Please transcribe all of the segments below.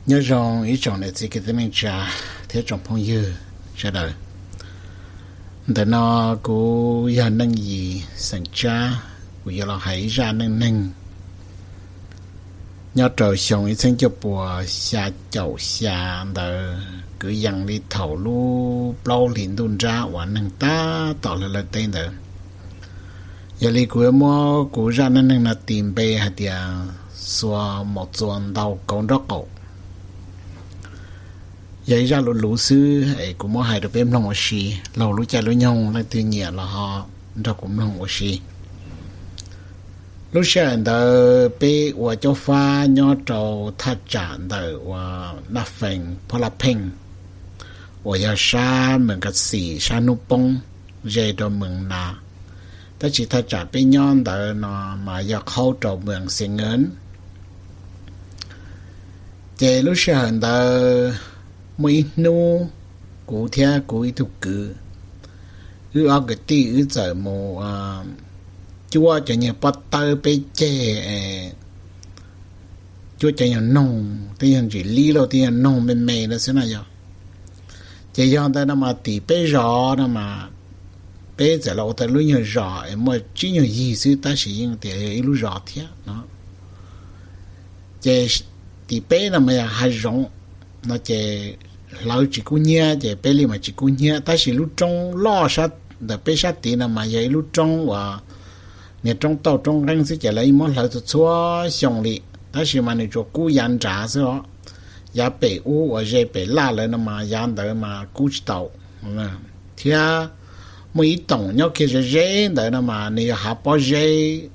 Nyob zoo ib tsoom niam txiv kwv tij neej tsa thiab tsoom phooj ywg sawv daws. Ntawm no kuv yog Neej Yim xeem Tsab, kuv yuav los hais ib zaj neej neeg nyob rau xyoo ib txhiab cuaj puas xya caum xya ntawd, kwv yees li thaum lub plaub hlis ntuj nrab uas neeg tab tom lawv lawv teb ntawd. Yog li kuv yuav muab kuv zaj neej neeg no tis npe hais tias Xuas Maum Txuas Ntaus Kauv Nraub Qaum. Yog ib zaj luv luv xwb es kuv muab hais rau peb mloog ua si, laug lub caij lub nyoog leej twg nyiam los ho nrog kuv mloog ua si. Lub sij hawm ntawd peb ua caub fab nyob rau thaj tsam ntawm uas Naj Fees Phob Laj Pheej, uas yog sab Mees Kas Xis sab hnub poob ze rau Mees Nas, tab sis thaj tsam peb nyob ntawd no mas yog qhaub rau Mees Xees Nkees. Ces lub sij hawm ntawd muaj ib hnub kuv thiab kuv ib tug kwv, wb ob kwv tij wb txawm mus cuab cov nyuag pob tawb peb ceg, cuab cov nyuag noog, tej nyuag ntsis lib lauj, tej nyuag noog me me na xwb na yog. Ces yog ntawd no mas tim peb zos no mas, peb txawm los ua tau lub nyuag zos es muaj tsib nyuag yig xwb tab sis yeej tias yog ib lub zos thiab no. Ces tim peb no mas yog hav zoov no ces hlawv tsis kub hnyiab ces peb li mas tsis kub hnyiab, tab sis lub roob loj sab ntawm peb sab tid no mas yog ib lub roob uas niag roob tauj roob nqeeb xwb ces lawv yeej muab hlawv txhua txhua xyoo li, tab sis mas nws tsuas kub yav nrad xwb os. Yav pem ub uas ze pem laj lawm no mas yav ntawd mas kub tsis tau. Thiab muaj ib toom nyob kiag ze ze ntawd no mas nws yog hav pob zeb,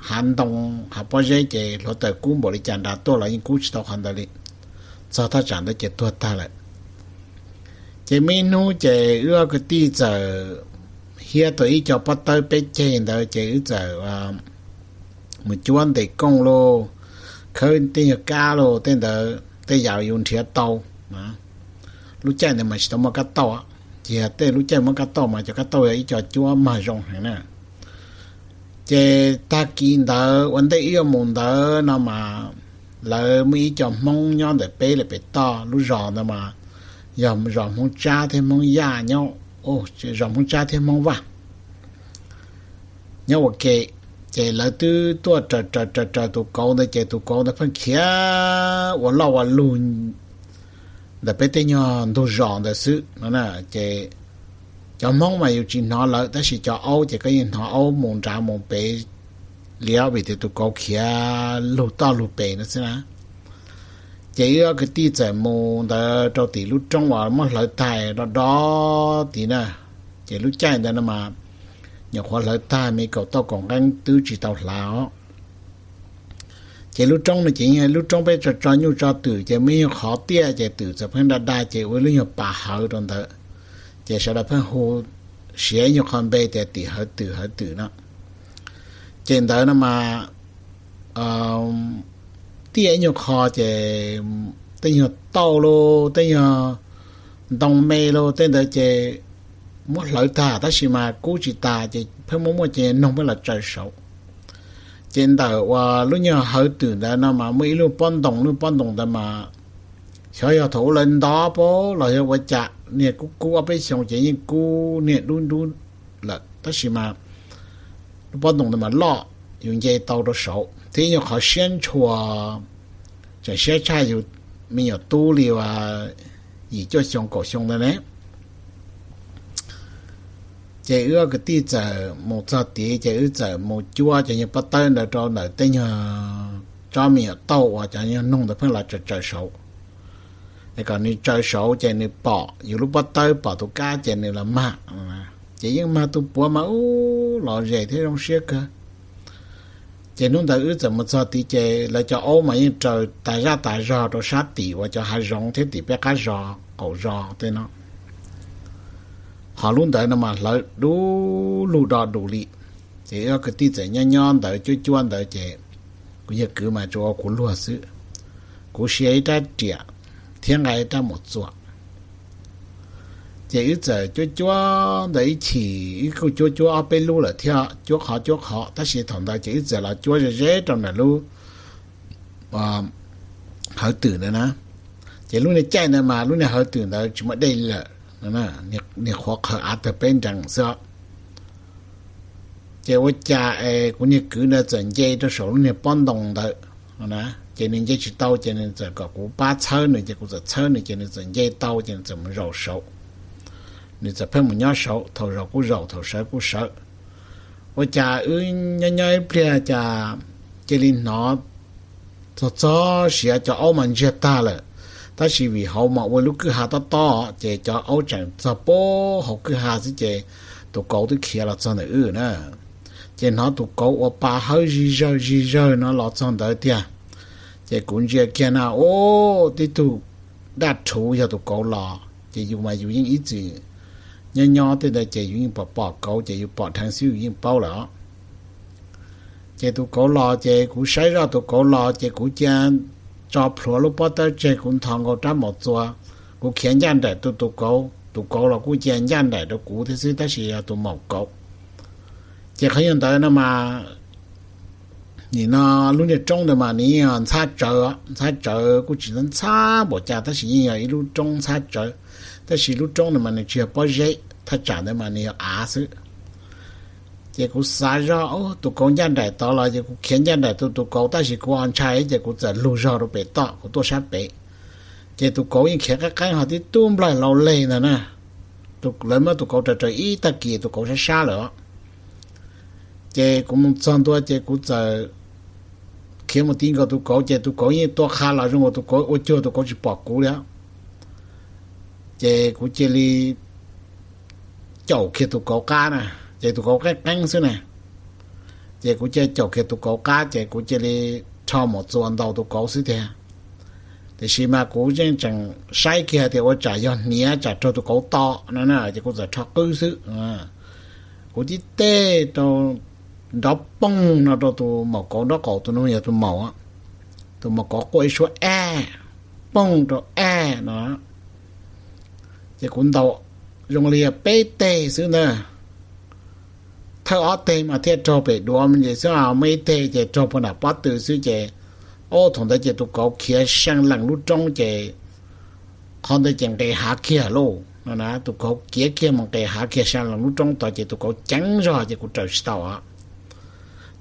hav ntoo, hav pob zeb ces hluav taws kub npaum li cas nrad tuaj los yeej kub tsis tau qhov ntawd li, txog thaj tsam ntawd ces tuag tag lawm. Ces muaj ib hnub ces wb ob kwv tij txawm hiab tau ib co pob tawb peb ceg ntawd ces wb txawm mus cuab ntes kooj lauj, khawb tej nyuag kab lauj, tej ntawd tej yam yus nrhiav tau. Lub caij ntawd mas tsis tau muaj kab tauj, ces yog tej lub caij muaj kab tauj mas cov kab tauj yog ib co cuab mag zoo heev na. Ces tag kis ntawd ua ntej wb yuav mus ntawd no mas lawv muaj ib co Hmoob nyob ntawm peb li pem toj lub zos ntawd mas yog zos Hmoob Tsab thiab Hmoob Yaj nyob, zos Hmoob Tsab thiab Hmoob Vaj nyob ua ke. Ces lawv twb tuaj raws raws raws raws tus kauv ntawd ces tus kauv ntawd pheej khiav ua loj ua lug ntawm peb tej nyuag ntug zos ntawd xwb no. Ces cov Hmoob mas yus tsis hnov lawv tab sis cov aub ces koj yeej hnov aub mus nrad mus pem liab vim tias tus kauv khiav lug toj lug pem no xwb na. Ces wb ob kwv tij txawm mus ntawd rau tim lub roob uas muab hlawv tag do do tid na. Ces lub caij ntawd no mas nyuam qhuav hlawv tag me kaum tauj kaum nqeeb twb tsis tau hlav os. Ces lub roob no ces yog lub roob peb tso tso nyuj tso twm ces muaj ib nyuag qhov tiaj ces twm txawm pheej da da ces ua ib lub nyuag pas hawv rau ntawd. Ces sawv daws pheej hu siav ib nyuag qho npe tias tim hawv twm hawv twm no. Ces ntawd no mas tiaj ib nyuag qho ces tej nyuag tauj lauj, tej nyuag ntoo me lauj, tej ntawd ces muab hlawv tag tab sis mas kub tsis tas ces pheej muaj muaj ces noog pheej los tsaws saud. Ces ntawm uas lub nyuag hawv twm ntawd no mas muaj ib lub pob ntoo, lub pob ntoo ntawd mas xyov yog thaum ub lawv ntov pab los yog ua cas niag kub kub ob peb xyoo ces yeej kub niag dub dub lawm tab sis mas lub pob ntoo ntawd mas loj, yus nce tau rau saud thiab ib nyuag qhov siab ntshua, tseem siab tshaj yus me nyuam tub li uas yim cuaj xyoo kaum xyoo ntawd ne. Ces wb ob kwv tij txawm mus txog tid ces wb txawm mus cuab cov nyuag pob tawb ntawd rau ntawm tej nyuag tsob me nyuam tauj uas cov nyuag noog ntawd pheej los tsaws tsaws saud. Es kom nws tsaws saud ces nws pom yus lub pob tawb pom tus kab ces nws los mag. Ces yeej mag tus puav mas ub los zem thiab zoo siab kawg. Ces hnub ntawd wb txawm mus txog tid ces lawv cov aub mas yeej raws tas zaj tas zog rau sab tim uas cov hav zoov thiab tim peb qab zos qaum zos tej no. Ho lub ntawd no mas hlawv du lug do dus li. Ces wb ob kwv tij txawm nyob nyob ntawd cuab cuab ntawd ces kuv yawg kwv mas tsuas ua kuv luag xwb, kuv sia ib rab riam thiab nqa ib rab maum txuas. Ces wb txawm cuab cuab ntawd ib chim wb kuj cuab cuab ob peb lub lawm thiab, cuab qhov cuab qhov tab sis thaum ntawd ces wb txawm los cuab ze ze rau ntawm lub hawv twm ntawd na. Ces lub niag caij ntawd mas lub niag hawv twm ntawd tsis muaj dej lawm, niag qhuav qhawv av tawg peb nrees xwb. Ces ua cas es kuv niag kwv ntawd txawm nce rau saum lub niag pob ntoo ntawd, ces nws nce tsis tau ces nws txawm kom kuv pab txhawb nws, ces kuv txawm txhawb nws ces nws txawm nce tau ces nws txawm mus zaum saud, nws txawm pheej mus nyob saud, thaum zaum kuj zaum, thaum sawv kuj sawv. Ua cas wb nyob nyob ib pliag cas cia li hnov txog txog siav cov aub mas ntsiag tag lawm, tab sis vim hauv mas ua lub kwj ha tob tob ces cov aub tseem txog puag hauv kwj ha xwb ces tus kauv twb khiav los txog ntawm wb na. Ces hnov tus kauv ua pa hawb zig zawg zig zawg no los txog ntawd tiag. Ces kuv ntsia kiag na, ub, tib tug daj rhuv yog tus kauv los, ces yus mas yus yeej ib txwm nyob nyob tej ntawd ces yus yeej pom pom kauv ces yus pom dheev xwb yus yeej paub lawm. Ces tus kauv los ces kuv saib zoj tus kauv los ces kuv cia tso plhuav lub pob tawb tseg, kuv nthos nkaus rab maum txuas, kuv khiav ncaj nraim rau tus kauv, tus kauv los kuj cia ncaj nraim rau kuv thiab xwb tab sis yog tus maum kauv. Ces qhov yog ntawd no mas nim no lub niag roob ntawd mas nws yeej yog ntxhab tsawv, ntxhab tsawv kuj tsis ntxhab npaum cas tab sis yeej yog ib lub roob ntxhab tsawv, tab sis lub roob ntawd mas nws tsis yog pob zeb, thaj tsam ntawd mas nws yog av xwb. Ces kuv xav zoj tus kauv ncaj nraim tod los ces kuv khiav ncaj nraim rau tus kauv tab sis kuv ho ntshai ces kuv txawm lug zog rau pem toj kuv tuaj sab pem. Ces tus kauv yeej khiav qeeb qeeb ho tib tug nplaig laus leg ntag na. Lawv muab tus kauv raws raws ib tag kis tus kauv sab sab lawm. Ces kuv mus txog ntua ces kuv txawm khiav mus ti nkaus tus kauv ces tus kauv yeej tua qha los zoo nkaus tus kauv ua cuag tus kauv tsis pom kuv li. Ces kuv cia li caum kiag tus kauv qab na, ces tus kauv qeeb qeeb xwb na. Ces kuv cia caum kiag tus kauv qab ces kuv cia li rho maum txuas ntaus tus kauv xwb tiag. Tiam sis mas kuv yeej tseem saib kiag tias ua tsam yog hniav tsam raug tus kauv tom no na ces kuv txawm rho qwb xwb. Kuv tib teg rau nrov poog no rau tus maum kauv nraub qaum, tus no yog tus maum, tus maum kauv quaj ib suab aj, poog rau aj no. Ces kuv ntaus zoo li peb teg xwb ntag. Thawj ob teg mas thiaj raug pem duav me ntsis xwb, muaj ib teg ces raug puag nram pob tw xwb ces, o, thaum ntawd ces tus kauv khiav seev lees lub roob ces qhov ntawd ces nqes hav kiag lauj no na. Tus kauv khiav kiag mus nqes hav kiag seev lees lub roob tod ces tus kauv ceev zog ces kuv raws tsis tau.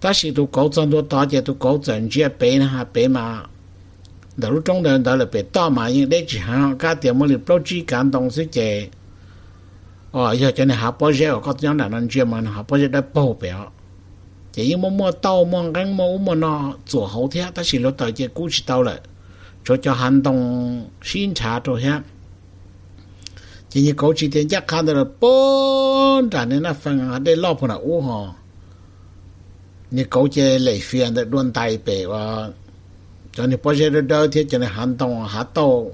Tab sis tus kauv txog ntua tod ces tus kauv txawm ntsia pem na, pem mas ntawm lub roob ntawd ntawd lawm pem toj mas yeej deb tsis heev, kab tias muaj li plaub tsib kav ntoo xwb ces, o, yog cov niag hav pob zeb uas koj nyob nram no ntsia mas hav pob zeb dawb paug pem os. Ces yeej muaj muaj tauj muaj nqeeb muaj ub muaj no txuam hauv thiab tab sis hluav taws ces kub tsis tau lawm, tshuav cov hav ntoo sib nrhav rau thiab. Ces niag kauv tsis tias ncaj qha ntawd lawm, puag nram niag Naj Feej dej loj puag nram ub ho, niag kauv ces lem fias ntawm dua ntais pem uas cov niag pob zeb dawb dawb thiab cov niag hav ntoo hav tauj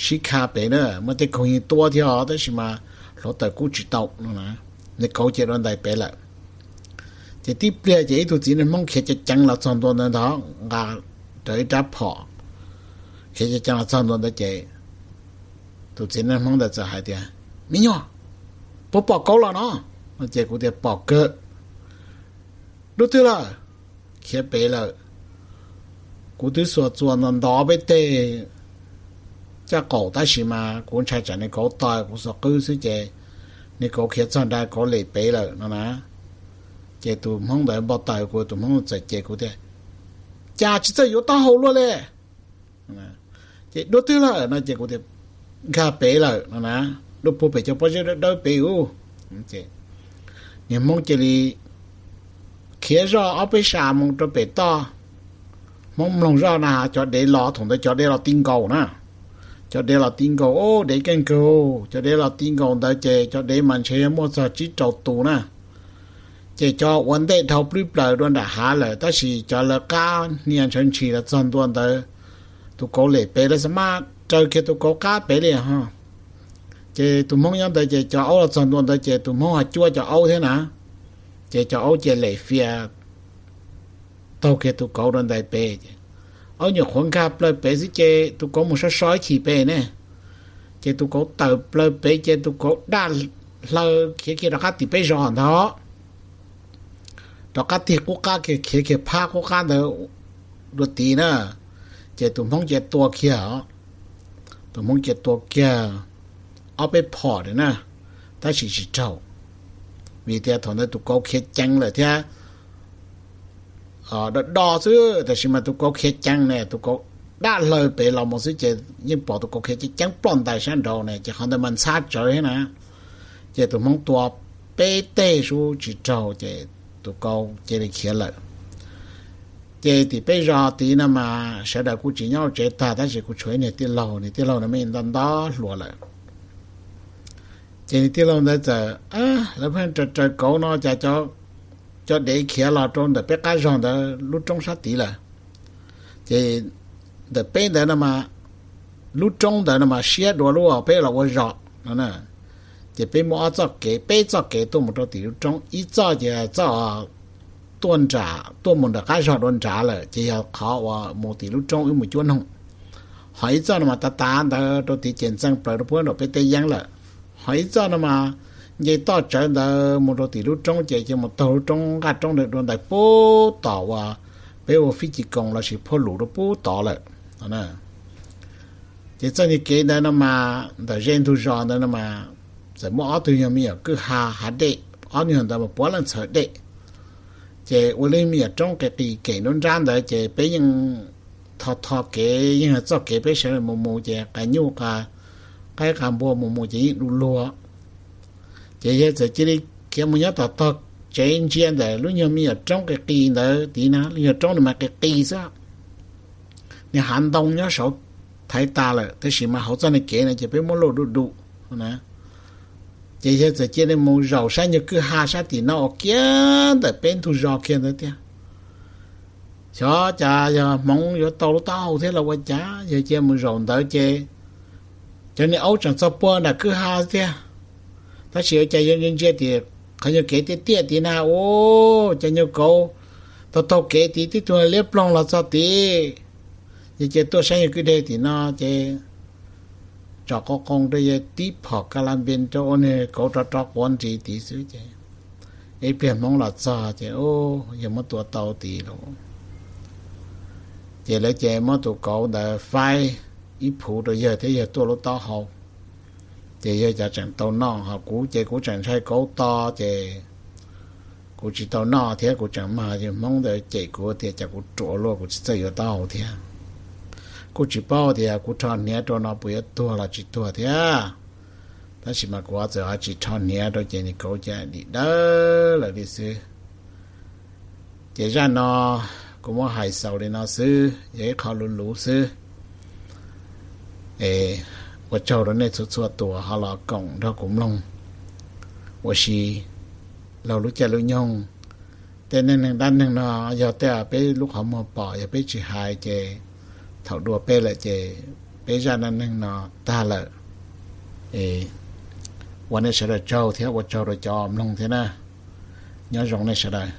sib kha pem na, muaj tej koog yeej tuab thiab os tab sis mas hluav taws kub tsis tau no na. Niag kauv ces dua ntais pem lawm. Ces tib pliag ces ib tug txiv neej Hmoob khiav ceev ceev los txog ntua ntawd ntag, nqa rawv ib rab phom, khiav ceev ceev los txog ntua ntawd ces tus txiv neej Hmoob ntawd txawm hais tias, Me nyuam, puas pom kauv los no? Ces kuv tias, Pom kawg. Dua twg lawm? Khiav pem lawm. Kuv twb xuas txuas ntov ntov peb teg caj qaum tab sis mas kuv ntshai tsam niag kauv tos kuv xuas qwb xwb ces niag kauv khiav txog nrad kauv lem pem lawm no na. Ces tus Hmoob ntawd npau taws kuv, tus Hmoob txawm cem kuv tias, Cas tsis txawj yuav taub hau luaj li? Ces dua twg lawm no ces kuv tias, Nkag pem lawm no na, dua puag pem cov pob zeb dawb dawb pem ub. Niag Hmoob cia li khiav zoj ob peb sab mus rau pem toj. Hmoob mloog zoj na, cov dev los thaum ntawd cov dev los ti nkaus na. Cov dev los ti nkaus, o, dev keej kawg, cov dev los ti nkaus ntawd ces cov dev mas ntshe yog muaj txog tsib rau tus na. Ces cov ua ntej dhau plwb plaws dua nram hav lawm tab sis cov lawv qab hnia ntshaw ntshis los txog ntua ntawd, tus kauv lem pem lawv xav mas raws kiag tus kauv qab pem li ho. Ces tus Hmoob nyob ntawd ces cov aub los txog ntua ntawd ces tus Hmoob ho cuab cov aub thiab na. Ces cov aub ces lem fias taug kiag tus kauv dua ntais pem. Aub nyuam qhuav nkag plaws pem xwb ces tus kauv mus so so ib chim pem ne. Ces tus kauv tawm plaws pem ces tus kauv daj hlaw khiav kiag rov qab tim peb zos ntag. Rov qab tig qub qab kiag, khiav kiag phab qub qab ntawd dua tid na. Ces tus Hmoob ces tua kiag os. tus Hmoob cia tua kiag ob peb phom na, tab sis tsis raug, vim tias thaum ntawd tus kauv khiav ceev lawm thiab do do xwb, tab sis mas tus kauv khiav ceev ne, tus kauv dab hlaws pem los mus xwb ces yeej pom tus kauv khiav ceev ceev ploj ntais sab nraud ne, ces qhov ntawd mas ntxhab tsawv thiab na. Ces tus Hmoob tua peb teg sub tsis raug ces tus kauv cia li khiav lawm. Ces tim peb zos tid no mas sawv daws kuj tsis nyob tsev tag, tab sis kuv tshuav ib niag tij laug, niag tij laug no mas nto nto hluas lawm. Ces niag tij laug ntawd txawm, lawv pheej raws raws kauv no cas cov dev khiav los rau ntawm peb qab zog ntawd lub roob sab tid lawm. Ces ntawm peb ntawd no mas, lub roob ntawd no mas siab dua lub peb los ua zos no. Ces peb muaj ob txoj kev, peb txoj kev tuaj mus rau tim lub roob, ib txoj ces txoj tuaj nram, tuaj mus nram qab zog dua nrad lawm ces yog qhov uas mus tim lub roob wb mus cuab noog. Ho ib txoj no mas tav tav ntawd rau tim ces ntxeev plaws rau puag nram peb teb yeeb lawm. Ho ib txoj no mas nce toj tsawv ntawd mus rau tim lub roob ces cia mus taug lub roob nqaj roob ntawd dua ntais puag tom uas peb ua fij ci koos lossis Phuaj Lus rau puag tod lawm. Ces txoj niag kev ntawd no mas ntawm ze ntug zos ntawd no mas txawm muaj ob tug yog me nyuam kwj ha hav dej, ob niag ntawd mas puav leej txhawv dej. Ces ua li me nyuam roob qis qis kem nruab nrab ntawd ces peb yeej tho tho kev, yeej yog txoj kev peb sawv daws mus mus ces qas nyuj qas qaib qas npua mus mus ces yeej du lug. Ces yawg txawm cia li khiav mus nyob tom tog tsev ntsia ntawm lub nyuag me nyuam roob qis qis ntawd tid na, lub nyuag roob ntawd mas qis qis xwb, niag hav ntoo nyob saud thaiv tas lawm, tab sis mas hauv txoj niag kev no ces peb muab luj du du na. Ces yawg txawm cia li mus zaum sab nyuag kwj ha sab tim no uas kiag ntawm peb ntug zos kiag ntawd tiag. Xyov cas yog hmoov yuav tau lub taub hau thiab los ua cas, yawg cia mus zaum ntawd ces cov niag aub tseem txog puag nram kwj ha thiab. Tab sis ua cas yawg ntsia ntsia tim qhov nyuag kev tiaj tiaj tid na, ua cas nyuag kauv taug taug kev tid tib tug liab ploog los txog tid. Yawg cia tuaj saib yawg kwj deg tim no ces tsom qoo qoo rau yawg tib phom ka la npe rau ua niag kauv rov rov quav nris tid xwb ces ib pliag hmoov los txog ces yawg muab tua tau tid lauj. Ces lawv ces muab tus kauv ntawd faib ib phuv rau yawg thiab yawg tuaj lub taub hau. Ces yawg cas tseem tau noj, ho kuv ces kuv tseem ntshai kauv to ces kuv tsis tau noj thiab, kuv tseem mag yawg hmoob ntawd cem kuv tias cas kuv ruam luaj kuv tsis txawj yuav taub hau thiab. Kuj tsis paub tias kuv rho hniav rau no puas yuav tuag los tsis tuag thiab. Tab sis mas kuv txawm ho tsis rho hniav rau ces niag kauv cas dim dawb lawm li xwb. Ces zaj no kuv muab hais xaus li no xwb, yog ib qho luv luv xwb. Ua tsaug rau nej txhua txhua tus ho los koom nrog kuv mloog ua si laug lub caij lub nyoog. Tej neej neeg dab neeg no yog tej peb lub qhov muag pom, yog peb tsis hais ces thaum dua peb lawm ces peb zaj dab neeg no tag lawm. Ua nej sawv daws tsaug thiab ua tsaug rau cov mloog thiab na. Nyob zoo nej sawv daws.